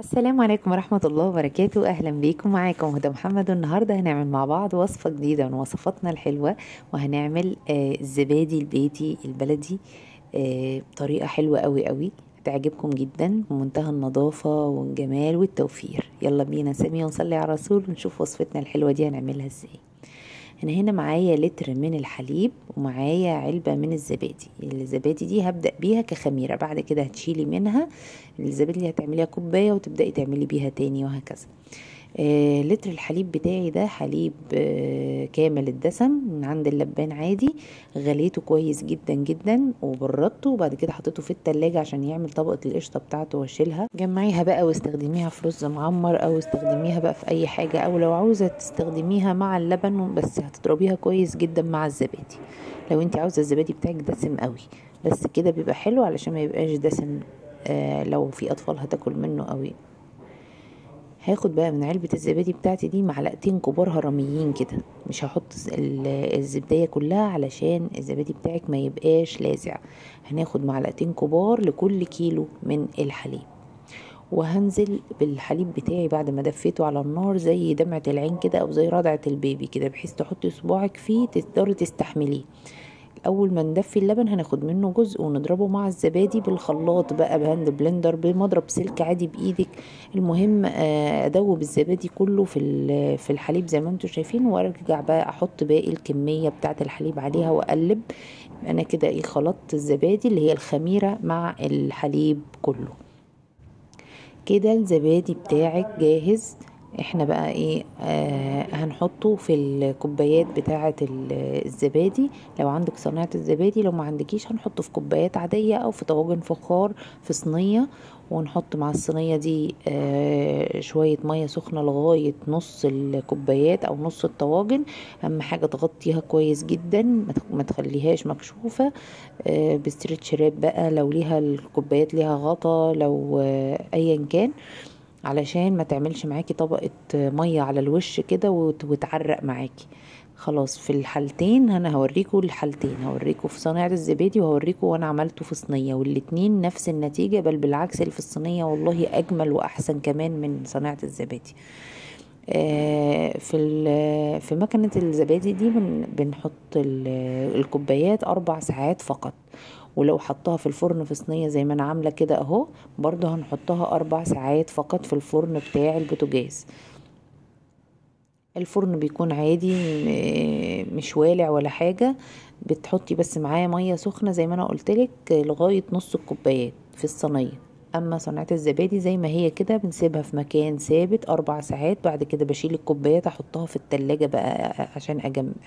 السلام عليكم ورحمة الله وبركاته. أهلا بيكم، معاكم هدى محمد. النهاردة هنعمل مع بعض وصفة جديدة من وصفاتنا الحلوة، وهنعمل الزبادي البيتي البلدي بطريقة حلوة قوي قوي هتعجبكم جدا، بمنتهى النظافة والجمال والتوفير. يلا بينا نسمي ونصلي على الرسول ونشوف وصفتنا الحلوة دي هنعملها ازاي. انا هنا معايا لتر من الحليب ومعايا علبة من الزبادي. الزبادي دي هبدأ بيها كخميرة، بعد كده هتشيلي منها الزبادي اللي هتعمليها كوباية وتبدأي تعملي بيها تاني وهكذا. لتر الحليب بتاعي ده حليب كامل الدسم من عند اللبان عادي، غليته كويس جدا جدا وبردته، وبعد كده حطيته في التلاجة عشان يعمل طبقة القشطة بتاعته واشيلها. جمعيها بقى واستخدميها في رز معمر، او استخدميها بقى في اي حاجة، او لو عاوزة تستخدميها مع اللبن بس هتضربيها كويس جدا مع الزبادي لو انت عاوزة الزبادي بتاعك دسم قوي. بس كده بيبقى حلو علشان ما يبقاش دسم، لو في اطفال هتاكل منه قوي. هاخد بقى من علبة الزبادي بتاعتي دي معلقتين كبار هرميين كده، مش هحط الزبدية كلها علشان الزبادي بتاعك ما يبقاش لاذع. هناخد معلقتين كبار لكل كيلو من الحليب، وهنزل بالحليب بتاعي بعد ما دفيته على النار زي دمعة العين كده، او زي رضعة البيبي كده، بحيث تحطي صباعك فيه تقدري تستحمليه. اول ما ندفي اللبن هناخد منه جزء ونضربه مع الزبادي بالخلاط بقى، ب hand blender، بمضرب سلك عادي بايدك. المهم ادوب الزبادي كله في الحليب زي ما انتم شايفين، وارجع بقى احط باقي الكمية بتاعه الحليب عليها واقلب. انا كده ايه، خلطت الزبادي اللي هي الخميره مع الحليب كله كده. الزبادي بتاعك جاهز. احنا بقى ايه، هنحطه في الكوبايات بتاعه الزبادي. لو عندك صناعة الزبادي، لو ما عندكيش هنحطه في كوبايات عادية او في طواجن فخار في صينية، ونحط مع الصينية دي شوية مية سخنة لغاية نص الكوبايات او نص الطواجن. اهم حاجة تغطيها كويس جدا، ما تخليهاش مكشوفة، ب stretch wrap بقى لو ليها الكوبايات ليها غطا، لو ايا كان، علشان ما تعملش معاكي طبقة مية على الوش كده وتعرق معاكي. خلاص في الحالتين انا هوريكم الحالتين، هوريكم في صناعة الزبادي وهوريكم وانا عملته في صينية، والاتنين نفس النتيجة، بل بالعكس اللي في الصينية والله اجمل واحسن كمان من صناعة الزبادي. في مكنة الزبادي دي بنحط الكوبايات 4 ساعات فقط، ولو حطها في الفرن في صينية زي ما انا عاملة كده اهو، برضو هنحطها 4 ساعات فقط في الفرن بتاع البوتاجاز. الفرن بيكون عادي مش والع ولا حاجة، بتحطي بس معاه مية سخنة زي ما انا قلتلك لغاية نص الكوبايات في الصينية. اما صناعة الزبادي زي ما هي كده بنسيبها في مكان ثابت 4 ساعات، بعد كده بشيل الكوبايات احطها في التلاجة بقى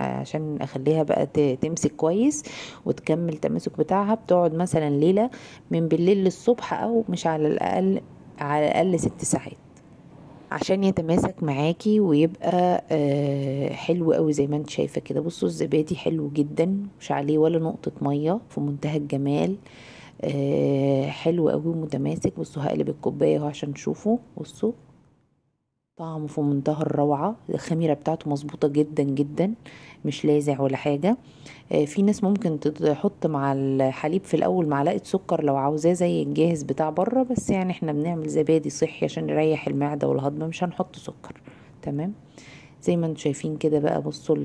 عشان اخليها بقى تمسك كويس وتكمل تماسك بتاعها. بتقعد مثلا ليلة من بالليل للصبح، او مش على الاقل، على الاقل 6 ساعات عشان يتماسك معاكي ويبقى حلو قوي زي ما انت شايفه كده. بصوا الزبادي حلو جدا، مش عليه ولا نقطة مية، في منتهى الجمال، حلو قوي ومتماسك. بصوا هقلب الكوباية اهو عشان تشوفوا. بصوا طعمه في منتهى الروعة، الخميره بتاعته مظبوطة جدا جدا، مش لاذع ولا حاجة. في ناس ممكن تحط مع الحليب في الاول معلقه سكر لو عاوزاه زي الجاهز بتاع بره، بس يعني احنا بنعمل زبادي صحي عشان نريح المعدة والهضم، مش هنحط سكر. تمام زي ما انتم شايفين كده بقى. بصوا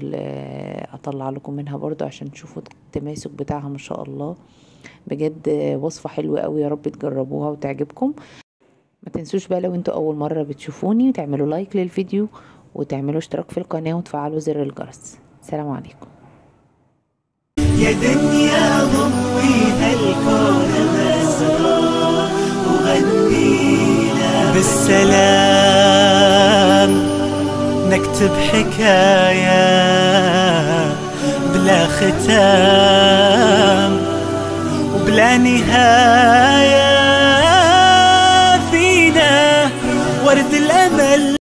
اطلع لكم منها برضو عشان تشوفوا التماسك بتاعها ما شاء الله. بجد وصفة حلوة قوي، يا رب تجربوها وتعجبكم. ما تنسوش بقى لو انتوا اول مرة بتشوفوني تعملوا like للفيديو وتعملوا اشتراك في القناة وتفعلوا زر الجرس. سلام عليكم. يا دنيا ضويها الكون مسرور وغنينا بالسلام، نكتب حكاية بلا ختام وبلا نهاية.